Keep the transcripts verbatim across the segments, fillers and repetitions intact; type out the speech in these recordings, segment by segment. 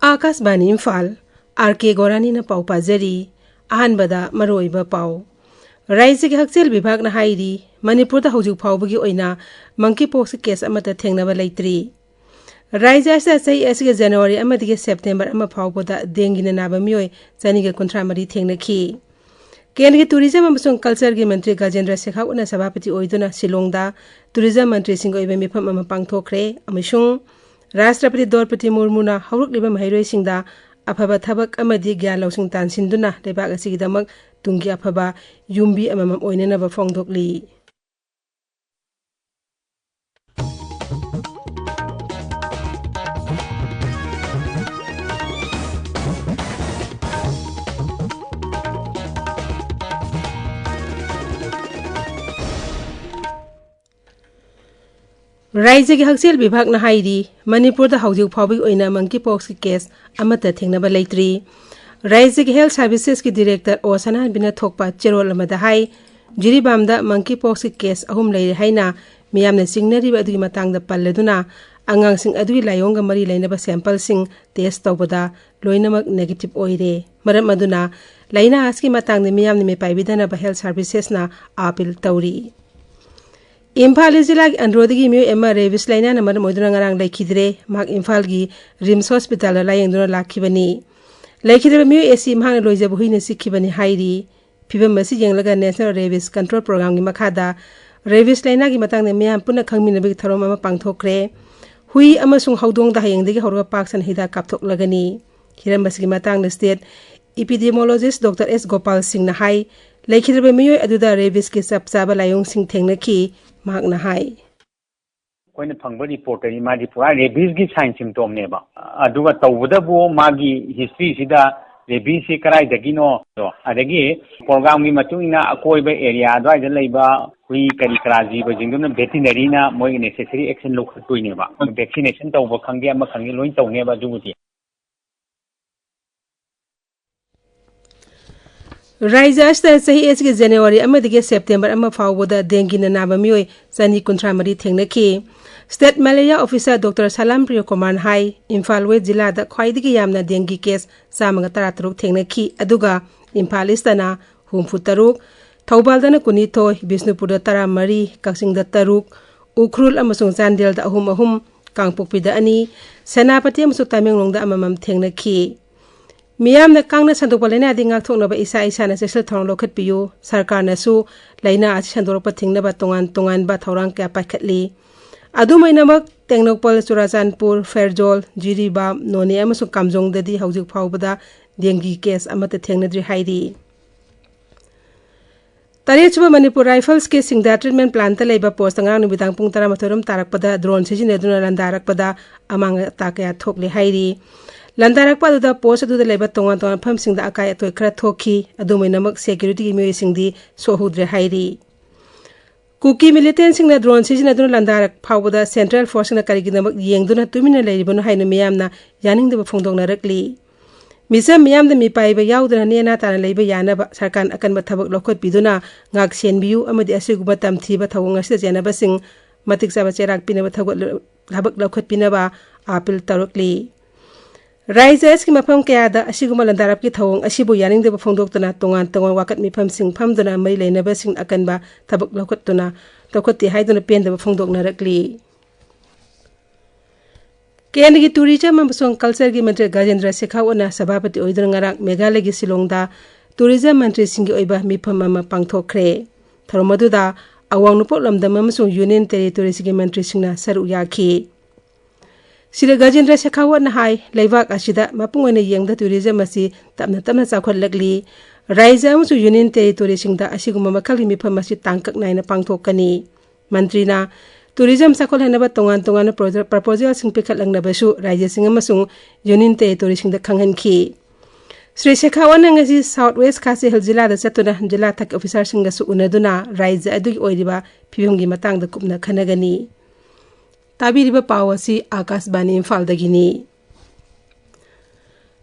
ꯑꯥꯀꯥꯁꯕꯥꯅꯤ Imphal, R ꯀꯦ ꯒꯣꯔꯥꯅꯤꯅ ꯄꯥꯎ ꯄꯥꯖꯔꯤ꯫ ꯑꯍꯥꯟꯕꯗ ꯃꯔꯨꯑꯣꯏꯕ ꯄꯥꯎ꯫ ꯔꯥꯏꯖ꯭ꯌꯒꯤ ꯍꯛꯁꯦꯜ ꯕꯤꯚꯥꯒꯅ ꯍꯥꯏꯔꯤ, ꯃꯅꯤꯄꯨꯔꯗ ꯍꯧꯖꯤꯛ ꯐꯥꯎꯕꯒꯤ ꯑꯣꯏꯅ ꯃꯪꯀꯤ ꯄꯣꯛꯁꯀꯤ ꯀꯦꯁ ꯑꯃꯠꯇ ꯊꯦꯡꯅꯕ ꯂꯩꯇ꯭ꯔꯤ꯫ ꯔꯥꯏꯖ꯭ꯌ ꯑꯁꯤꯗ ꯆꯍꯤ ꯑꯁꯤꯒꯤ ꯖꯅꯋꯥꯔꯤ ꯑꯃꯗꯒꯤ ꯁꯦꯞꯇꯦꯝꯕꯔ ꯑꯃ ꯐꯥꯎꯕꯗ ꯗꯦꯡꯒꯤꯅ ꯅꯥꯕ ꯃꯤꯑꯣꯏ ꯆꯅꯤꯒ ꯀꯨꯟꯊ꯭ꯔꯥ ꯃꯔꯤ ꯊꯦꯡꯅꯈꯤ꯫ ꯀꯦꯟꯗ꯭ꯔꯒꯤ ꯇꯨꯔꯤꯖꯝ ꯑꯃꯁꯨꯡ ꯀꯜꯆꯔꯒꯤ ꯃꯟꯇ꯭ꯔꯤ ꯒꯖꯦꯟꯗ꯭ꯔ ꯁꯦꯈꯥꯋꯠꯅ ꯁꯚꯥꯄꯇꯤ ꯑꯣꯏꯗꯨꯅ ꯁꯤꯂꯣꯡꯗ ꯇꯨꯔꯤꯖꯝ ꯃꯟꯇ꯭ꯔꯤꯁꯤꯡꯒꯤ ꯑꯣꯏꯕ ꯃꯤꯐꯝ ꯑꯃ ꯄꯥꯡꯊꯣꯛꯈ꯭ꯔꯦ ꯑꯃꯁꯨꯡ ꯔꯥꯁꯇ꯭ꯔꯄꯇꯤ ꯗ꯭ꯔꯧꯄꯗꯤ ꯃꯨꯔꯃꯨꯅ ꯍꯧꯔꯛꯂꯤꯕ ꯃꯍꯩꯔꯣꯏꯁꯤꯡꯗ ꯑꯐꯕ ꯊꯕꯛ ꯑꯃꯗꯤ ꯒ꯭ꯌꯥꯟ ꯂꯧꯁꯤꯡ ꯇꯥꯟꯁꯤꯟꯗꯨꯅ ꯂꯩꯕꯥꯛ ꯑꯁꯤꯒꯤꯗꯃꯛ ꯇꯨꯡꯒꯤ ꯑꯐꯕ ꯌꯨꯝꯕꯤ ꯑꯃꯃꯝ ꯑꯣꯏꯅꯅꯕ ꯐꯣꯡꯗꯣꯛꯂꯤ꯫ ꯔꯥꯏꯖ꯭ꯌꯒꯤ ꯍꯛꯁꯦꯜ ꯕꯤꯚꯥꯒꯅ ꯍꯥꯏꯔꯤ, ꯃꯅꯤꯄꯨꯔꯗ ꯍꯧꯖꯤꯛ ꯐꯥꯎꯕꯒꯤ ꯑꯣꯏꯅ ꯃꯪꯀꯤ ꯄꯣꯛꯁꯀꯤ ꯀꯦꯁ ꯑꯃꯠꯇ ꯊꯦꯡꯅꯕ ꯂꯩꯇ꯭ꯔꯤ꯫ ꯔꯥꯏꯖ꯭ꯌꯒꯤ ꯍꯦꯜꯊ ꯁꯥꯔꯚꯤꯁꯦꯁꯀꯤ ꯗꯤꯔꯦꯛꯇꯔ ꯑꯣ ꯁꯅꯥꯍꯟꯕꯤꯅ ꯊꯣꯛꯄ ꯆꯦꯔꯣꯜ ꯑꯃꯗ ꯍꯥꯏ, ꯖꯤꯔꯤꯕꯥꯝꯗ ꯃꯪꯀꯤ ꯄꯣꯛꯁꯀꯤ ꯀꯦꯁ ꯑꯍꯨꯝ ꯂꯩꯔꯦ ꯍꯥꯏꯅ ꯃꯤꯌꯥꯝꯅ ꯆꯤꯡꯅꯔꯤꯕ ꯑꯗꯨꯒꯤ ꯃꯇꯥꯡꯗ ꯄꯜꯂꯗꯨꯅ, ꯑꯉꯥꯡꯁꯤꯡ ꯑꯗꯨꯒꯤ ꯂꯥꯏꯑꯣꯡꯒ ꯃꯔꯤ ꯂꯩꯅꯕ ꯁꯦꯝꯄꯜꯁꯤꯡ ꯇꯦꯁ ꯇꯧꯕꯗ ꯂꯣꯏꯅꯃꯛ ꯅꯦꯒꯦꯇꯤꯚ ꯑꯣꯏꯔꯦ꯫ ꯃꯔꯝ ꯑꯗꯨꯅ ꯂꯥꯏꯅꯥ ꯑꯁꯤꯒꯤ ꯃꯇꯥꯡꯗ ꯃꯤꯌꯥꯝꯅ ꯃꯤꯄꯥꯏꯕꯤꯗꯅꯕ ꯍꯦꯜꯊ ꯁꯥꯔꯚꯤꯁꯦꯁꯅ ꯑꯥꯄꯤꯜ ꯇꯧꯔꯤ꯫ ꯏꯝꯐꯥꯜ ꯏꯁ ꯖꯤꯂꯥꯒꯤ ꯑꯟꯗ꯭ꯔꯣꯗꯒꯤ ꯃꯤꯑꯣꯏ ꯑꯃ ꯔꯦꯕꯤꯁ ꯂꯥꯏꯅꯥꯅ ꯃꯔꯝ ꯑꯣꯏꯗꯨꯅ ꯉꯔꯥꯡ ꯂꯩꯈꯤꯗ꯭ꯔꯦ꯫ ꯃꯍꯥꯛ ꯏꯝꯐꯥꯜꯒꯤ ꯔꯤꯝꯁ ꯍꯣꯁꯄꯤꯇꯥꯜꯗ ꯂꯥꯌꯦꯡꯗꯨꯅ ꯂꯥꯛꯈꯤꯕꯅꯤ꯫ ꯂꯩꯈꯤꯗ꯭ꯔꯕ ꯃꯤꯑꯣꯏ ꯑꯁꯤ ꯃꯍꯥꯛꯅ ꯂꯣꯏꯖꯕ ꯍꯨꯏꯅ ꯆꯤꯛꯈꯤꯕꯅꯤ ꯍꯥꯏꯔꯤ꯫ ꯐꯤꯕꯝ ꯑꯁꯤ ꯌꯦꯡꯂꯒ ꯅꯦꯁꯅꯦꯜ ꯔꯦꯕꯤꯁ ꯀꯟꯇ꯭ꯔꯣꯜ ꯄ꯭ꯔꯣꯒ꯭ꯔꯥꯝꯒꯤ ꯃꯈꯥꯗ ꯔꯦꯕꯤꯁ ꯂꯥꯏꯅꯥꯒꯤ ꯃꯇꯥꯡꯗ ꯃꯤꯌꯥꯝ ꯄꯨꯟꯅ ꯈꯪꯃꯤꯟꯅꯕꯒꯤ ꯊꯧꯔꯝ ꯑꯃ ꯄꯥꯡꯊꯣꯛꯈ꯭ꯔꯦ꯫ ꯍꯨꯏ ꯑꯃꯁꯨꯡ ꯍꯧꯗꯣꯡꯗ ꯍꯌꯦꯡꯗꯒꯤ ꯍꯧꯔꯒ ꯄꯥꯛ ꯁꯟꯅ ꯍꯤꯗꯥꯛ ꯀꯥꯞꯊꯣꯛꯂꯒꯅꯤ꯫ ꯍꯤꯔꯝ ꯑꯁꯤꯒꯤ ꯃꯇꯥꯡꯗ ꯁ꯭ꯇꯦꯠ ꯏꯄꯤꯗꯤꯃꯣꯂꯣꯖꯤꯁ ꯗꯣꯛꯇꯔ ꯑꯦꯁ ꯒꯣꯄꯥꯜ ꯁꯤꯡꯅ ꯍꯥꯏ, ꯂꯩꯈꯤꯗ꯭ꯔꯕ ꯃꯤꯑꯣꯏ ꯑꯗꯨꯗ ꯔꯦꯕꯤꯁꯀꯤ ꯆꯞ ꯆꯥꯕ ꯂꯥꯏꯑꯣꯡꯁꯤꯡ ꯊꯦꯡꯅꯈꯤ꯫ ꯃꯍꯥꯛꯅ ꯍꯥꯏ, ꯑꯩꯈꯣꯏꯅ ꯐꯪꯕ ꯔꯤꯄꯣꯔꯠꯇꯗꯤ ꯃꯥꯗꯤ ꯄꯨꯔꯥ ꯔꯦꯕꯤꯁꯀꯤ ꯁꯥꯏꯟ ꯁꯤꯝꯇꯣꯝꯅꯦꯕ꯫ ꯑꯗꯨꯒ ꯇꯧꯕꯗꯕꯨ ꯃꯥꯒꯤ ꯍꯤꯁꯇ꯭ꯔꯤꯁꯤꯗ ꯔꯦꯕꯤꯁꯁꯤ ꯀꯗꯥꯏꯗꯒꯤꯅꯣ, ꯑꯗꯒꯤ ꯄ꯭ꯔꯣꯒ꯭ꯔꯥꯝꯒꯤ ꯃꯇꯨꯡ ꯏꯟꯅ ꯑꯀꯣꯏꯕ ꯑꯦꯔꯤꯌꯥ ꯑꯗꯨꯋꯥꯏꯗ ꯂꯩꯕ ꯍꯨꯏ ꯀꯔꯤ ꯀꯔꯥ ꯖꯤꯕꯁꯤꯡꯗꯨꯅ ꯚꯦꯇꯤꯅꯔꯤꯅ ꯃꯣꯏꯒꯤ ꯅꯦꯁꯦꯁꯔꯤ ꯑꯦꯛꯁꯟ ꯂꯧꯈꯠꯇꯣꯏꯅꯦꯕ꯫ ꯚꯦꯛꯁꯤꯅꯦꯁꯟ ꯇꯧꯕ ꯈꯪꯗꯦ, ꯑꯃ ꯈꯪꯗꯦ, ꯂꯣꯏ ꯇꯧꯅꯦꯕ ꯑꯗꯨꯕꯨꯗꯤ꯫ ꯔꯥꯏꯖ꯭ꯌ ꯑꯁꯤꯗ ꯆꯍꯤ ꯑꯁꯤꯒꯤ ꯖꯅꯋꯥꯔꯤ ꯑꯃꯗꯒꯤ ꯁꯦꯞꯇꯦꯝꯕꯔ ꯑꯃ ꯐꯥꯎꯕꯗ ꯗꯦꯡꯒꯤꯅ ꯅꯥꯕ ꯃꯤꯑꯣꯏ ꯆꯅꯤ ꯀꯨꯟꯊ꯭ꯔꯥ ꯃꯔꯤ ꯊꯦꯡꯅꯈꯤ꯫ State Malaria Officer Doctor Salam Priyakumarꯅ ꯍꯥꯏ, ꯏꯝꯐꯥꯜ ꯋꯦꯁ ꯖꯤꯂꯥꯗ ꯈ꯭ꯋꯥꯏꯗꯒꯤ ꯌꯥꯝꯅ dengue case ꯆꯥꯝꯃꯒ ꯇꯔꯥꯇꯔꯨꯛ ꯊꯦꯡꯅꯈꯤ, ꯑꯗꯨꯒ ꯏꯝꯐꯥꯜ ꯏꯁꯇꯅ ꯍꯨꯝꯐꯨꯇꯔꯨꯛ, ꯊꯧꯕꯥꯜꯗꯅ ꯀꯨꯟꯅꯤꯊꯣꯏ, ꯕꯤꯁꯅꯨꯄꯨꯔꯗ ꯇꯔꯥꯃꯔꯤ, ꯀꯛꯆꯤꯡꯗ ꯇꯔꯨꯛ, ꯎꯈ꯭ꯔꯨꯜ ꯑꯃꯁꯨꯡ ꯆꯥꯟꯗꯦꯜꯗ ꯑꯍꯨꯝ ꯑꯍꯨꯝ, ꯀꯥꯡꯄꯣꯛꯄꯤꯗ ꯑꯅꯤ, ꯁꯦꯅꯥꯄꯇꯤ ꯑꯃꯁꯨꯡ ꯇꯃꯦꯡꯂꯣꯡꯗ ꯑꯃꯃꯝ ꯊꯦꯡꯅꯈꯤ꯫ ꯃꯤꯌꯥꯝꯅ ꯀꯥꯡꯅ ꯁꯟꯗꯣꯛꯄ ꯂꯥꯏꯅꯥꯗꯤ ꯉꯥꯛꯊꯣꯛꯅꯕ ꯏꯁꯥ ꯏꯁꯥꯅ ꯆꯦꯛꯁꯤꯟ ꯊꯧꯔꯥꯡ ꯂꯧꯈꯠꯄꯤꯌꯨ꯫ ꯁꯔꯀꯥꯔꯅꯁꯨ ꯂꯥꯏꯅꯥ ꯑꯁꯤ ꯁꯟꯗꯣꯔꯛꯄ ꯊꯤꯡꯅꯕ ꯇꯣꯉꯥꯟ ꯇꯣꯉꯥꯟꯕ ꯊꯧꯔꯥꯡ ꯀꯌꯥ ꯄꯥꯏꯈꯠꯂꯤ꯫ ꯑꯗꯨꯝ ꯑꯣꯏꯅꯃꯛ, ꯇꯦꯡꯅꯧꯄꯜ, ꯆꯨꯔꯥꯆꯥꯟꯄꯨꯔ, ꯐꯦꯔꯖꯣꯜ, ꯖꯤꯔꯤꯕꯥꯝ, ꯅꯣꯅꯦ ꯑꯃꯁꯨꯡ ꯀꯥꯝꯖꯣꯡꯗꯗꯤ ꯍꯧꯖꯤꯛ ꯐꯥꯎꯕꯗ dengue case ꯑꯃꯠꯇ ꯊꯦꯡꯅꯗ꯭ꯔꯤ ꯍꯥꯏꯔꯤ꯫ ꯇꯔꯦꯠꯁꯨꯕ ꯃꯅꯤꯄꯨꯔ ꯔꯥꯏꯐꯜꯁꯀꯤ ꯁꯤꯡꯗꯥ treatment plantꯇ ꯂꯩꯕ post ꯉꯔꯥꯡ ꯅꯨꯃꯤꯗꯥꯡ ꯄꯨꯡ ꯇꯔꯥꯃꯥꯊꯣꯏ ꯔꯣꯝ ꯇꯥꯔꯛꯄꯗ drone ꯁꯤꯖꯤꯟꯅꯗꯨꯅ ꯂꯥꯟꯗꯥꯔꯛꯄꯗ ꯑꯃꯥꯡ ꯑꯇꯥ ꯀꯌꯥ ꯊꯣꯛꯂꯦ ꯍꯥꯏꯔꯤ꯫ ꯂꯥꯟꯗꯥꯔꯛꯄ ꯑꯗꯨꯗ post ꯑꯗꯨꯗ ꯂꯩꯕ ꯇꯣꯉꯥꯟ ꯇꯣꯉꯥꯟꯕ ꯃꯐꯝꯁꯤꯡꯗ ꯑꯀꯥꯏ ꯑꯇꯣꯏ ꯈꯔ ꯊꯣꯛꯈꯤ꯫ ꯑꯗꯨꯝ ꯑꯣꯏꯅꯃꯛ, securityꯒꯤ ꯃꯤꯑꯣꯏꯁꯤꯡꯗꯤ ꯁꯣꯛꯍꯧꯗ꯭ꯔꯦ ꯍꯥꯏꯔꯤ꯫ ꯀꯨꯀꯤ militantꯁꯤꯡꯅ drone ꯁꯤꯖꯤꯟꯅꯗꯨꯅ ꯂꯥꯟꯗꯥꯔꯛ ꯐꯥꯎꯕꯗ central forceꯁꯤꯡꯅ ꯀꯔꯤꯒꯤꯗꯃꯛ ꯌꯦꯡꯗꯨꯅ ꯇꯨꯃꯤꯟꯅ ꯂꯩꯔꯤꯕꯅꯣ ꯍꯥꯏꯅ ꯃꯤꯌꯥꯝꯅ ꯌꯥꯅꯤꯡꯗꯕ ꯐꯣꯡꯗꯣꯛꯅꯔꯛꯂꯤ꯫ ꯃꯤꯆꯝ ꯃꯤꯌꯥꯝꯗ ꯃꯤꯄꯥꯏꯕ ꯌꯥꯎꯗꯅ ꯅꯦꯅꯥ ꯇꯥꯅ ꯂꯩꯕ ꯌꯥꯅꯕ ꯁꯔꯀꯥꯔꯅ ꯑꯀꯟꯕ ꯊꯕꯛ ꯂꯧꯈꯠꯄꯤꯗꯨꯅ ꯉꯥꯛ ꯁꯦꯟꯕꯤꯌꯨ ꯑꯃꯗꯤ ꯑꯁꯤꯒꯨꯝꯕ ꯇꯝꯊꯤꯕ ꯊꯧꯑꯣꯡ ꯑꯁꯤꯗ ꯆꯦꯟꯅꯕꯁꯤꯡ ꯃꯇꯤꯛ ꯆꯥꯕ ꯆꯩꯔꯥꯛ ꯄꯤꯅꯕ ꯊꯕꯛ ꯂꯧ-, ꯊꯕꯛ ꯂꯧꯈꯠꯄꯤꯅꯕ appeal ꯇꯧꯔꯛꯂꯤ꯫ ꯔꯥꯏꯖ꯭ꯌ ꯑꯁꯤꯒꯤ ꯃꯐꯝ ꯀꯌꯥꯗ ꯑꯁꯤꯒꯨꯝꯕ ꯂꯥꯟꯗꯥꯔꯛꯀꯤ ꯊꯧꯑꯣꯡ ꯑꯁꯤꯕꯨ ꯌꯥꯅꯤꯡꯗꯕ ꯐꯣꯡꯗꯣꯛꯇꯨꯅ ꯇꯣꯉꯥꯟ ꯇꯣꯉꯥꯟ ꯋꯥꯀꯠ ꯃꯤꯐꯝꯁꯤꯡ ꯐꯝꯗꯨꯅ ꯃꯔꯤ ꯂꯩꯅꯕꯁꯤꯡ ꯑꯀꯟꯕ ꯊꯕꯛ ꯂꯧꯈꯠꯇꯨꯅ, ꯂꯧꯈꯠꯇꯦ ꯍꯥꯏꯗꯨꯅ ꯄꯦꯟꯗꯕ ꯐꯣꯡꯗꯣꯛꯅꯔꯛꯂꯤ꯫ ꯀꯦꯟꯗ꯭ꯔꯒꯤ tourism ꯑꯃꯁꯨꯡ cultureꯒꯤ ꯃꯟꯇ꯭ꯔꯤ ꯒꯖꯦꯟꯗ꯭ꯔ ꯁꯦꯈꯥꯋꯠꯅ ꯁꯚꯥꯄꯇꯤ ꯑꯣꯏꯗꯨꯅ ꯉꯔꯥꯡ ꯃꯦꯘꯥꯂꯌꯒꯤ ꯁꯤꯂꯣꯡꯗ tourism ꯃꯟꯇ꯭ꯔꯤꯁꯤꯡꯒꯤ ꯑꯣꯏꯕ ꯃꯤꯐꯝ ꯑꯃ ꯄꯥꯡꯊꯣꯛꯈ꯭ꯔꯦ꯫ ꯊꯧꯔꯝ ꯑꯗꯨꯗ ꯑꯋꯥꯡ ꯅꯣꯡꯄꯣꯛ ꯂꯝꯗꯝ ꯑꯃꯁꯨꯡ Union Territoriesꯒꯤ ꯃꯟꯇ꯭ꯔꯤꯁꯤꯡꯅ ꯁꯔꯨꯛ ꯌꯥꯈꯤ꯫ ꯁ꯭ꯔꯤ ꯒꯖꯦꯟꯗ꯭ꯔ ꯁꯦꯈꯥꯋꯠꯅ ꯍꯥꯏ, ꯂꯩꯕꯥꯛ ꯑꯁꯤꯗ ꯃꯄꯨꯡ ꯑꯣꯏꯅ ꯌꯦꯡꯕꯗ tourism ꯑꯁꯤ ꯇꯞꯅ ꯇꯞꯅ ꯆꯥꯎꯈꯠꯂꯛꯂꯤ꯫ ꯔꯥꯏꯖ꯭ꯌ ꯑꯃꯁꯨꯡ Union Territoriesꯁꯤꯡꯗ ꯑꯁꯤꯒꯨꯝꯕ ꯃꯈꯜꯒꯤ ꯃꯤꯐꯝ ꯑꯁꯤ ꯇꯥꯡꯀꯛ ꯅꯥꯏꯅ ꯄꯥꯡꯊꯣꯛꯀꯅꯤ꯫ ꯃꯟꯇ꯭ꯔꯤꯅ tourism ꯆꯥꯎꯈꯠꯍꯟꯅꯕ ꯇꯣꯉꯥꯟ ꯇꯣꯉꯥꯟꯕ ꯄ꯭ꯔꯣꯖꯦ-, proposalꯁꯤꯡ ꯄꯤꯈꯠꯂꯛꯅꯕꯁꯨ ꯔꯥꯏꯖ꯭ꯌꯁꯤꯡ ꯑꯃꯁꯨꯡ Union Territoriesꯁꯤꯡꯗ ꯈꯪꯍꯟꯈꯤ꯫ ꯁ꯭ꯔꯤ ꯁꯦꯈꯥꯋꯠꯅ ꯉꯁꯤ South West Khasi Hills ꯖꯤꯂꯥꯗ ꯆꯠꯇꯨꯅ ꯖꯤꯂꯥ ꯊꯥꯛꯀꯤ officerꯁꯤꯡꯒꯁꯨ ꯎꯅꯗꯨꯅ ꯔꯥꯏꯖ꯭ꯌ ꯑꯗꯨꯒꯤ ꯑꯣꯏꯔꯤꯕ ꯐꯤꯕꯝꯒꯤ ꯃꯇꯥꯡꯗ ꯀꯨꯞꯅ ꯈꯟꯅꯒꯅꯤ꯫ ꯇꯥꯕꯤꯔꯤꯕ ꯄꯥꯎ ꯑꯁꯤ ꯑꯥꯀꯥꯁꯕꯥꯅꯤ ꯏꯝꯐꯥꯜꯗꯒꯤꯅꯤ꯫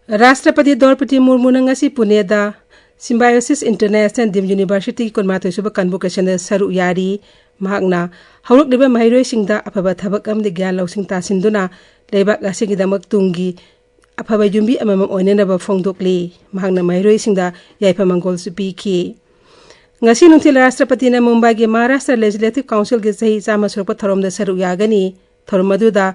ꯔꯥꯁꯇ꯭ꯔꯄꯇꯤ ꯗ꯭ꯔꯧꯄꯗꯤ ꯃꯨꯔꯃꯨꯅ ꯉꯁꯤ ꯄꯨꯅꯦꯗ Symbiosis International Deemed Universityꯒꯤ ꯀꯨꯟꯃꯥꯊꯣꯏ ꯁꯨꯕ convocationꯗ ꯁꯔꯨꯛ ꯌꯥꯔꯤ꯫ ꯃꯍꯥꯛꯅ ꯍꯧꯔꯛꯂꯤꯕ ꯃꯍꯩꯔꯣꯏꯁꯤꯡꯗ ꯑꯐꯕ ꯊꯕꯛ ꯑꯃꯗꯤ ꯒ꯭ꯌꯥꯟ ꯂꯧꯁꯤꯡ ꯇꯥꯁꯤꯟꯗꯨꯅ ꯂꯩꯕꯥꯛ ꯑꯁꯤꯒꯤꯗꯃꯛ ꯇꯨꯡꯒꯤ ꯑꯐꯕ ꯌꯨꯝꯕꯤ ꯑꯃꯃꯝ ꯑꯣꯏꯅꯅꯕ ꯐꯣꯡꯗꯣꯛꯂꯤ꯫ ꯃꯍꯥꯛꯅ ꯃꯍꯩꯔꯣꯏꯁꯤꯡꯗ ꯌꯥꯏꯐ ꯃꯪꯒꯣꯜꯁꯨ ꯄꯤꯈꯤ꯫ ꯉꯁꯤ ꯅꯨꯡꯊꯤꯜ ꯔꯥꯁꯇ꯭ꯔꯄꯇꯤꯅ ꯃꯨꯝꯕꯥꯏꯒꯤ ꯃꯍꯥꯔꯥꯁꯇ꯭ꯔ ꯂꯦꯖꯤꯁꯂꯦꯇꯤꯚ ꯀꯥꯎꯟꯁꯤꯜꯒꯤ ꯆꯍꯤ ꯆꯥꯝꯃ ꯁꯨꯔꯛꯄ ꯊꯧꯔꯝꯗ ꯁꯔꯨꯛ ꯌꯥꯒꯅꯤ꯫ ꯊꯧꯔꯝ ꯑꯗꯨꯗ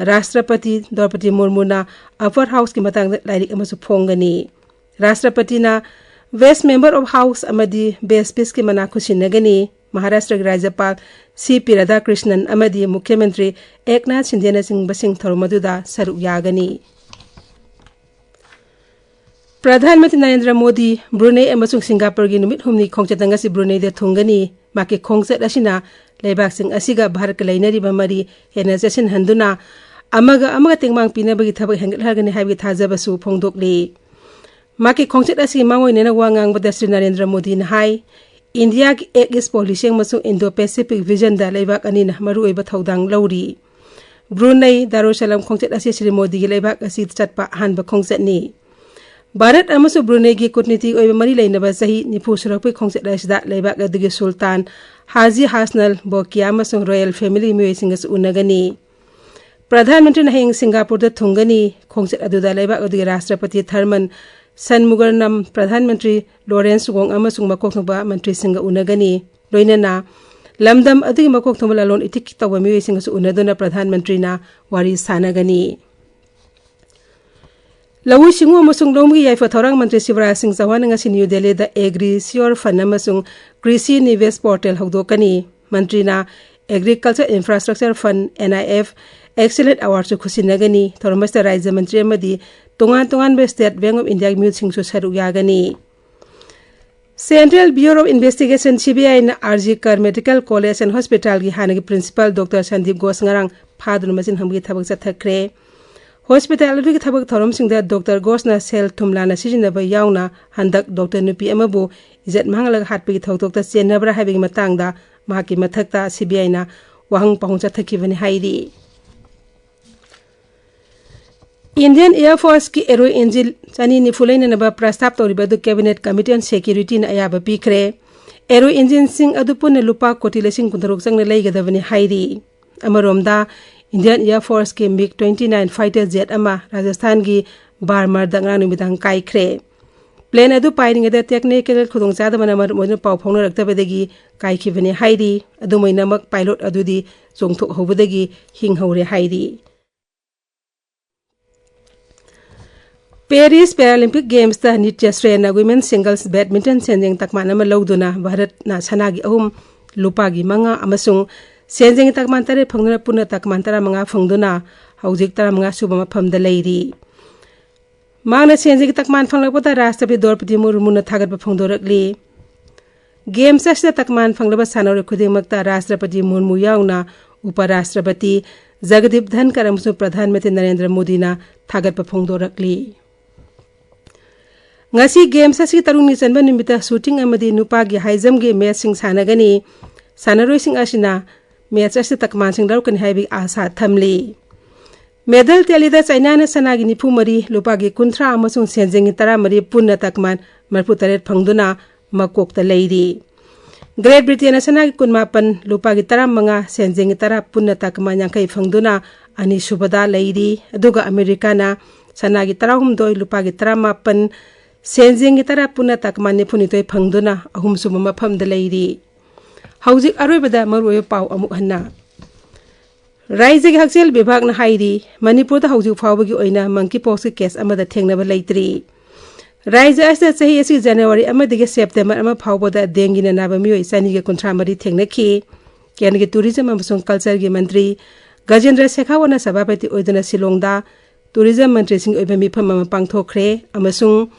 ꯔꯥꯁꯇ꯭ꯔꯄꯇꯤ ꯗ꯭ꯔꯧꯄꯗꯤ ꯃꯨꯔꯃꯨꯅ ꯑꯄꯔ ꯍꯥꯎꯁꯀꯤ ꯃꯇꯥꯡꯗ ꯂꯥꯏꯔꯤꯛ ꯑꯃꯁꯨ ꯐꯣꯡꯒꯅꯤ꯫ ꯔꯥꯁꯇ꯭ꯔꯄꯇꯤꯅ ꯕꯦꯁ ꯃꯦꯝꯕꯔ ꯑꯣꯐ ꯍꯥꯎꯁ ꯑꯃꯗꯤ ꯕꯦꯁ ꯄꯤꯁꯀꯤ ꯃꯅꯥ ꯈꯨꯠꯁꯤꯟꯅꯒꯅꯤ꯫ ꯃꯍꯥꯔꯥꯁꯇ꯭ꯔꯒꯤ ꯔꯥꯖ꯭ꯌꯄꯥꯜ ꯁꯤ ꯄꯤ ꯔꯥꯙꯥꯀ꯭ꯔꯤꯁꯅꯟ ꯑꯃꯗꯤ ꯃꯨꯈ꯭ꯌ ꯃꯟꯇ꯭ꯔꯤ ꯑꯦꯛꯅꯥꯊ ꯁꯤꯟꯗꯦꯅꯆꯤꯡꯕꯁꯤꯡ ꯊꯧꯔꯝ ꯑꯗꯨꯗ ꯁꯔꯨꯛ ꯌꯥꯒꯅꯤ꯫ ꯄ꯭ꯔꯙꯥꯟ ꯃꯟꯇ꯭ꯔꯤ ꯅꯔꯦꯟꯗ꯭ꯔ ꯃꯣꯗꯤ ꯕ꯭ꯔꯨꯅꯦ ꯑꯃꯁꯨꯡ ꯁꯤꯡꯒꯥꯄꯨꯔꯒꯤ ꯅꯨꯃꯤꯠ ꯍꯨꯝꯅꯤ ꯈꯣꯡꯆꯠꯇ ꯉꯁꯤ ꯕ꯭ꯔꯨꯅꯦꯗ ꯊꯨꯡꯒꯅꯤ꯫ ꯃꯍꯥꯛꯀꯤ ꯈꯣꯡꯆꯠ ꯑꯁꯤꯅ ꯂꯩꯕꯥꯛꯁꯤꯡ ꯑꯁꯤꯒ ꯚꯥꯔꯠꯀ ꯂꯩꯅꯔꯤꯕ ꯃꯔꯤ ꯍꯦꯟꯅ ꯆꯦꯠꯁꯤꯟꯍꯟꯗꯨꯅ ꯑꯃꯒ ꯑꯃꯒ ꯇꯦꯡꯕꯥꯡ ꯄꯤꯅꯕꯒꯤ ꯊꯕꯛ ꯍꯦꯟꯒꯠꯍꯟꯒꯅꯤ ꯍꯥꯏꯕꯒꯤ ꯊꯥꯖꯕꯁꯨ ꯐꯣꯡꯗꯣꯛꯂꯤ꯫ ꯃꯍꯥꯛꯀꯤ ꯈꯣꯡꯆꯠ ꯑꯁꯤꯒꯤ ꯃꯥꯡꯑꯣꯏꯅꯅ ꯋꯥ ꯉꯥꯡꯕꯗ ꯁ꯭ꯔꯤ ꯅꯔꯦꯟꯗ꯭ꯔ ꯃꯣꯗꯤꯅ ꯍꯥꯏ, ꯏꯟꯗꯤꯌꯥꯒꯤ ꯑꯦꯛ ꯏꯁ ꯄꯣꯂꯤꯁꯤ ꯑꯃꯁꯨꯡ ꯏꯟꯗꯣ ꯄꯦꯁꯤꯐꯤꯛ ꯚꯤꯖꯟꯗ ꯂꯩꯕꯥꯛ ꯑꯅꯤꯅ ꯃꯔꯨꯑꯣꯏꯕ ꯊꯧꯗꯥꯡ ꯂꯧꯔꯤ꯫ ꯕ꯭ꯔꯨꯅꯩ ꯗꯥꯔꯨꯁꯁꯂꯥꯝ ꯈꯣꯡꯆꯠ ꯑꯁꯤ ꯁ꯭ꯔꯤ ꯃꯣꯗꯤꯒꯤ ꯂꯩꯕꯥꯛ ꯑꯁꯤꯗ ꯆꯠꯄ ꯑꯍꯥꯟꯕ ꯈꯣꯡꯆꯠꯅꯤ꯫ ꯚꯥꯔꯠ ꯑꯃꯁꯨꯡ ꯕ꯭ꯔꯨꯅꯩꯒꯤ ꯀꯨꯠꯅꯤꯇꯤꯒꯤ ꯑꯣꯏꯕ ꯃꯔꯤ ꯂꯩꯅꯕ ꯆꯍꯤ ꯅꯤꯐꯨ ꯁꯨꯔꯛꯄꯒꯤ ꯈꯣꯡꯆꯠ ꯑꯁꯤꯗ ꯂꯩꯕꯥꯛ ꯑꯗꯨꯒꯤ ꯁꯨꯜꯇꯥꯟ ꯍꯥꯖꯤ ꯍꯥꯁꯅꯜ ꯕꯣꯀꯤꯌꯥ ꯑꯃꯁꯨꯡ ꯔꯣꯌꯦꯜ ꯐꯦꯃꯤꯂꯤ ꯃꯤꯑꯣꯏꯁꯤꯡꯒꯁꯨ ꯎꯅꯒꯅꯤ꯫ ꯄ꯭ꯔꯙꯥꯟ ꯃꯟꯇ꯭ꯔꯤꯅ ꯍꯌꯦꯡ ꯁꯤꯡꯒꯥꯄꯨꯔꯗ ꯊꯨꯡꯒꯅꯤ꯫ ꯈꯣꯡꯆꯠ ꯑꯗꯨꯗ ꯂꯩꯕꯥꯛ ꯑꯗꯨꯒꯤ ꯔꯥꯁꯇ꯭ꯔꯄꯇꯤ ꯊꯔꯃꯟ ꯁꯟꯃꯨꯒꯔꯅꯝ, ꯄ꯭ꯔꯙꯥꯟ ꯃꯟꯇ꯭ꯔꯤ ꯂꯣꯔꯦꯟꯁ ꯒꯣꯡ ꯑꯃꯁꯨꯡ ꯃꯀꯣꯛ ꯊꯣꯡꯕ ꯃꯟꯇ꯭ꯔꯤꯁꯤꯡꯒ ꯎꯅꯒꯅꯤ꯫ ꯂꯣꯏꯅꯅ ꯂꯝꯗꯝ ꯑꯗꯨꯒꯤ ꯃꯀꯣꯛ ꯊꯣꯡꯕ ꯂꯂꯣꯟ ꯏꯇꯤꯛ ꯇꯧꯕ ꯃꯤꯑꯣꯏꯁꯤꯡꯒꯁꯨ ꯎꯅꯗꯨꯅ ꯄ꯭ꯔꯙꯥꯟ ꯃꯟꯇ꯭ꯔꯤꯅ ꯋꯥꯔꯤ ꯁꯥꯟꯅꯒꯅꯤ꯫ ꯂꯧꯎ ꯁꯤꯡꯎ ꯑꯃꯁꯨꯡ ꯂꯧꯃꯤꯒꯤ ꯌꯥꯏꯐ ꯊꯧꯔꯥꯡ ꯃꯟꯇ꯭ꯔꯤ ꯁꯤꯕꯔꯥꯖ ꯁꯤꯡ ꯆꯧꯍꯥꯟꯅ ꯉꯁꯤ ꯅ꯭ꯌꯨ ꯗꯦꯜꯂꯤꯗ ꯑꯦꯒ꯭ꯔꯤ ꯁꯤꯌꯣꯔ ꯐꯟ ꯑꯃꯁꯨꯡ ꯀ꯭ꯔꯤꯁꯤ ꯅꯤꯕꯦꯁ ꯄꯣꯔꯇꯦꯜ ꯍꯧꯗꯣꯛꯀꯅꯤ꯫ ꯃꯟꯇ꯭ꯔꯤꯅ agriculture infrastructure fund, N I F, excellence ꯑꯦꯋꯥꯔꯗꯁꯨ ꯈꯨꯠꯁꯤꯟꯅꯒꯅꯤ꯫ ꯊꯧꯔꯝ ꯑꯁꯤꯗ ꯔꯥꯖ꯭ꯌ ꯃꯟꯇ꯭ꯔꯤ ꯑꯃꯗꯤ ꯇꯣꯉꯥꯟ ꯇꯣꯉꯥꯟꯕ ꯁ꯭ꯇꯦꯠ ꯕꯦꯡꯛ ꯑꯣꯐ ꯏꯟꯗꯤꯌꯥꯒꯤ ꯃꯤꯍꯨꯠꯁꯤꯡꯁꯨ ꯁꯔꯨꯛ ꯌꯥꯒꯅꯤ꯫ Central bureau of investigation, C B ꯑꯥꯏꯅ R G Kar medical college and ꯍꯣꯁꯄꯤꯇꯥꯜꯒꯤ ꯍꯥꯟꯅꯒꯤ ꯄ꯭ꯔꯤꯟꯁꯤꯄꯥꯜ ꯗꯣꯛꯇꯔ ꯁꯟꯗꯤꯞ ꯘꯣꯁ ꯉꯔꯥꯡ ꯐꯥꯗꯨꯅ ꯃꯆꯤꯟ ꯍꯝꯕꯒꯤ ꯊꯕꯛ ꯆꯠꯊꯈ꯭ꯔꯦ꯫ ꯍꯣꯁꯄꯤꯇꯥꯜ ꯑꯗꯨꯒꯤ ꯊꯕꯛ ꯊꯧꯔꯝꯁꯤꯡꯗ ꯗꯣꯛꯇꯔ ꯘꯣꯁꯅ ꯁꯦꯜ ꯊꯨꯝ ꯂꯥꯟꯅ ꯁꯤꯖꯤꯟꯅꯕ ꯌꯥꯎꯅ ꯍꯟꯗꯛ ꯗꯣꯛꯇꯔ ꯅꯨꯄꯤ ꯑꯃꯕꯨ ꯏꯖꯠ ꯃꯥꯡꯍꯜꯂꯒ ꯍꯥꯠꯄꯒꯤ ꯊꯧꯗꯣꯛꯇ ꯆꯦꯟꯅꯕ꯭ꯔꯥ ꯍꯥꯏꯕꯒꯤ ꯃꯇꯥꯡꯗ ꯃꯍꯥꯛꯀꯤ ꯃꯊꯛꯇ ꯁꯤ ꯕꯤ ꯑꯥꯏꯅ ꯋꯥꯍꯪ ꯄꯥꯎꯍꯪ ꯆꯠꯊꯈꯤꯕꯅꯤ ꯍꯥꯏꯔꯤ꯫ ꯏꯟꯗꯤꯌꯟ ꯑꯦꯌꯔ ꯐꯣꯔꯁꯀꯤ ꯑꯦꯔꯣ ꯏꯟꯖꯤꯟ ꯆꯅꯤ ꯅꯤꯐꯨ ꯂꯩꯅꯅꯕ ꯄ꯭ꯔꯁꯇꯥꯞ ꯇꯧꯔꯤꯕ ꯑꯗꯨ ꯀꯦꯕꯤꯅꯦꯠ ꯀꯃꯤꯇꯤ ꯑꯣꯟ ꯁꯦꯀ꯭ꯌꯨꯔꯤꯇꯤꯅ ꯑꯌꯥꯕ ꯄꯤꯈ꯭ꯔꯦ꯫ ꯑꯦꯔꯣ ꯏꯟꯖꯤꯟꯁꯤꯡ ꯑꯗꯨ ꯄꯨꯟꯅ ꯂꯨꯄꯥ ꯀꯣꯇꯤ ꯂꯤꯁꯤꯡ ꯀꯨꯟꯇꯔꯨꯛ ꯆꯪꯅ ꯂꯩꯒꯗꯕꯅꯤ ꯍꯥꯏꯔꯤ꯫ ꯑꯃꯔꯣꯝꯗ, ꯏꯟꯗꯤꯌꯟ ꯑꯦꯌꯔ ꯐꯣꯔꯁꯀꯤ ꯃꯤꯒ ꯇ꯭ꯋꯦꯟꯇꯤ ꯅꯥꯏꯟ ꯐꯥꯏꯇꯔ ꯖꯦꯠ ꯑꯃ ꯔꯥꯖꯁꯊꯥꯟꯒꯤ ꯕꯥꯔꯃꯔꯗ ꯉꯔꯥꯡ ꯅꯨꯃꯤꯗꯥꯡ ꯀꯥꯏꯈ꯭ꯔꯦ꯫ ꯄ꯭ꯂꯦꯟ ꯑꯗꯨ ꯄꯥꯏꯔꯤꯉꯩꯗ ꯇꯦꯛꯅꯤꯀꯦꯜ ꯈꯨꯗꯣꯡꯆꯥꯗꯕꯅ ꯃꯔꯝ ꯑꯣꯏꯗꯨꯅ ꯄꯥꯎ ꯐꯥꯎꯅꯔꯛꯇꯕꯗꯒꯤ ꯀꯥꯏꯈꯤꯕꯅꯤ ꯍꯥꯏꯔꯤ꯫ ꯑꯗꯨꯝ ꯑꯣꯏꯅꯃꯛ, ꯄꯥꯏꯂꯣꯠ ꯑꯗꯨꯗꯤ ꯆꯣꯡꯊꯣꯛꯍꯧꯕꯗꯒꯤ ꯍꯤꯡꯍꯧꯔꯦ ꯍꯥꯏꯔꯤ꯫ ꯄꯦꯔꯤꯁ ꯄꯦꯔꯥꯂꯤꯝꯄꯤꯛ ꯒꯦꯝꯁꯇ ꯅꯤꯇ꯭ꯌ ꯁ꯭ꯔꯦꯅ ꯋꯤꯃꯦꯟ ꯁꯤꯡꯒꯜꯁ ꯕꯦꯗꯃꯤꯟꯇꯟ ꯁꯦꯟꯖꯦꯡ ꯇꯛꯃꯥꯟ ꯑꯃ ꯂꯧꯗꯨꯅ ꯚꯥꯔꯠꯅ ꯁꯅꯥꯒꯤ ꯑꯍꯨꯝ, ꯂꯨꯄꯥꯒꯤ ꯃꯉꯥ ꯑꯃꯁꯨꯡ ꯁꯦꯟꯖꯦꯡ ꯇꯛꯃꯥꯟ ꯇꯔꯦꯠ ꯐꯪꯗꯨꯅ ꯄꯨꯟꯅ ꯇꯛꯃꯥꯟ ꯇꯔꯥꯃꯉꯥ ꯐꯪꯗꯨꯅ ꯍꯧꯖꯤꯛ ꯇꯔꯥꯃꯉꯥ ꯁꯨꯕ ꯃꯐꯝꯗ ꯂꯩꯔꯤ꯫ ꯃꯍꯥꯛꯅ ꯁꯦꯟꯖꯦꯡ ꯇꯛꯃꯥꯟ ꯐꯪꯂꯛꯄꯗ ꯔꯥꯁꯇ꯭ꯔꯄꯇꯤ ꯗ꯭ꯔꯧꯄꯗꯤ ꯃꯨꯔꯃꯨꯅ ꯊꯥꯒꯠꯄ ꯐꯣꯡꯗꯣꯔꯛꯂꯤ꯫ ꯒꯦꯝꯁ ꯑꯁꯤꯗ ꯇꯛꯃꯥꯟ ꯐꯪꯂꯕ ꯁꯥꯟꯅꯔꯣꯏ ꯈꯨꯗꯤꯡꯃꯛꯇ ꯔꯥꯁꯇ꯭ꯔꯄꯇꯤ ꯃꯨꯔꯃꯨ ꯌꯥꯎꯅ ꯎꯄꯔꯥꯁꯇ꯭ꯔꯄꯇꯤ ꯖꯒꯗꯤꯞ ꯙꯟꯀꯔ ꯑꯃꯁꯨꯡ ꯄ꯭ꯔꯙꯥꯟ ꯃꯟꯇ꯭ꯔꯤ ꯅꯔꯦꯟꯗ꯭ꯔ ꯃꯣꯗꯤꯅ ꯊꯥꯒꯠꯄ ꯐꯣꯡꯗꯣꯔꯛꯂꯤ꯫ ꯉꯁꯤ ꯒꯦꯝꯁ ꯑꯁꯤꯒꯤ ꯇꯔꯨꯛꯅꯤ ꯆꯟꯕ ꯅꯨꯃꯤꯠꯇ ꯁꯨꯇꯤꯡ ꯑꯃꯗꯤ ꯅꯨꯄꯥꯒꯤ ꯍꯥꯏ ꯖꯝꯒꯤ ꯃꯦꯆꯁꯤꯡ ꯁꯥꯟꯅꯒꯅꯤ꯫ ꯁꯥꯟꯅꯔꯣꯏꯁꯤꯡ ꯑꯁꯤꯅ ꯃꯦꯆ ꯑꯁꯤꯗ ꯇꯛꯃꯥꯟꯁꯤꯡ ꯂꯧꯔꯛꯀꯅꯤ ꯍꯥꯏꯕꯒꯤ ꯑꯥꯁꯥ ꯊꯝꯂꯤ꯫ ꯃꯦꯗꯜ ꯇꯦꯂꯤꯗ ꯆꯥꯏꯅꯥꯅ ꯁꯅꯥꯒꯤ ꯅꯤꯐꯨ ꯃꯔꯤ, ꯂꯨꯄꯥꯒꯤ ꯀꯨꯟꯊ꯭ꯔꯥ ꯑꯃꯁꯨꯡ ꯁꯦꯟꯖꯦꯡꯒꯤ ꯇꯔꯥꯃꯔꯤ ꯄꯨꯟꯅ ꯇꯛꯃꯥꯟ ꯃꯔꯤꯐꯨꯇꯔꯦꯠ ꯐꯪꯗꯨꯅ ꯃꯀꯣꯛꯇ ꯂꯩꯔꯤ꯫ ꯒ꯭ꯔꯦꯠ ꯕ꯭ꯔꯤꯇꯦꯟꯅ ꯁꯅꯥꯒꯤ ꯀꯨꯟꯃꯥꯄꯟ, ꯂꯨꯄꯥꯒꯤ ꯇꯔꯥꯃꯉꯥ, ꯁꯦꯟꯖꯦꯡꯒꯤ ꯇꯔꯥ ꯄꯨꯟꯅ ꯇꯛꯃꯥꯟ ꯌꯥꯡꯈꯩ ꯐꯪꯗꯨꯅ ꯑꯅꯤꯁꯨꯕꯗ ꯂꯩꯔꯤ꯫ ꯑꯗꯨꯒ ꯑꯃꯦꯔꯤꯀꯥꯅ ꯁꯅꯥꯒꯤ ꯇꯔꯥꯍꯨꯝꯗꯣꯏ, ꯂꯨꯄꯥꯒꯤ ꯇꯔꯥꯃꯥꯄꯟ, ꯁꯦꯟꯖꯦꯡꯒꯤ ꯇꯔꯥ ꯄꯨꯟꯅ ꯇꯛꯃꯥꯟ ꯅꯤꯐꯨꯅꯤꯊꯣꯏ ꯐꯪꯗꯨꯅ ꯑꯍꯨꯝꯁꯨꯕ ꯃꯐꯝꯗ ꯂꯩꯔꯤ꯫ ꯍꯧꯖꯤꯛ ꯑꯔꯣꯏꯕꯗ ꯃꯔꯨꯑꯣꯏꯕ ꯄꯥꯎ ꯑꯃꯨꯛ ꯍꯟꯅ꯫ ꯔꯥꯏꯖ꯭ꯌꯒꯤ ꯍꯛꯁꯦꯜ ꯕꯤꯚꯥꯒꯅ ꯍꯥꯏꯔꯤ, ꯃꯅꯤꯄꯨꯔꯗ ꯍꯧꯖꯤꯛ ꯐꯥꯎꯕꯒꯤ ꯑꯣꯏꯅ ꯃꯪꯀꯤ ꯄꯣꯛꯁꯀꯤ ꯀꯦꯁ ꯑꯃꯗ ꯊꯦꯡꯅꯕ ꯂꯩꯇ꯭ꯔꯤ꯫ ꯔꯥꯏꯖ꯭ꯌ ꯑꯁꯤꯗ ꯆꯍꯤ ꯑꯁꯤꯒꯤ ꯖꯅꯋꯥꯔꯤ ꯑꯃꯗꯒꯤ ꯁꯦꯞꯇꯦꯝꯕꯔ ꯑꯃ ꯐꯥꯎꯕꯗ ꯗꯦꯡꯒꯤꯅ ꯅꯥꯕ ꯃꯤꯑꯣꯏ ꯆꯅꯤꯒ ꯀꯨꯟꯊ꯭ꯔꯥ ꯃꯔꯤ ꯊꯦꯡꯅꯈꯤ꯫ ꯀꯦꯟꯗ꯭ꯔꯒꯤ ꯇꯨꯔꯤꯖꯝ ꯑꯃꯁꯨꯡ ꯀꯜꯆꯔꯒꯤ ꯃꯟꯇ꯭ꯔꯤ ꯒꯖꯦꯟꯗ꯭ꯔ ꯁꯦꯈꯥꯋꯠꯅ ꯁꯚꯥꯄꯇꯤ ꯑꯣꯏꯗꯨꯅ ꯁꯤꯂꯣꯡꯗ ꯇꯨꯔꯤꯖꯝ ꯃꯟꯇ꯭ꯔꯤꯁꯤꯡꯒꯤ ꯑꯣꯏꯕ ꯃꯤꯐꯝ ꯑꯃ ꯄꯥꯡꯊꯣꯛꯈ꯭ꯔꯦ ꯑꯃꯁꯨꯡ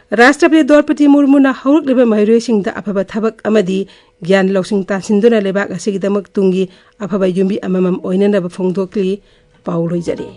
ꯔꯥꯁꯇ꯭ꯔꯄꯇꯤ ꯗ꯭ꯔꯧꯄꯗꯤ ꯃꯨꯔꯃꯨꯅ ꯍꯧꯔꯛꯂꯤꯕ ꯃꯍꯩꯔꯣꯏꯁꯤꯡꯗ ꯑꯐꯕ ꯊꯕꯛ ꯑꯃꯗꯤ ꯒ꯭ꯌꯥꯟ ꯂꯧꯁꯤꯡ ꯇꯥꯟꯁꯤꯟꯗꯨꯅ ꯂꯩꯕꯥꯛ ꯑꯁꯤꯒꯤꯗꯃꯛ ꯇꯨꯡꯒꯤ ꯑꯐꯕ ꯌꯨꯝꯕꯤ ꯑꯃꯃꯝ ꯑꯣꯏꯅꯅꯕ ꯐꯣꯡꯗꯣꯛꯂꯤ꯫ ꯄꯥꯎ ꯂꯣꯏꯖꯔꯦ꯫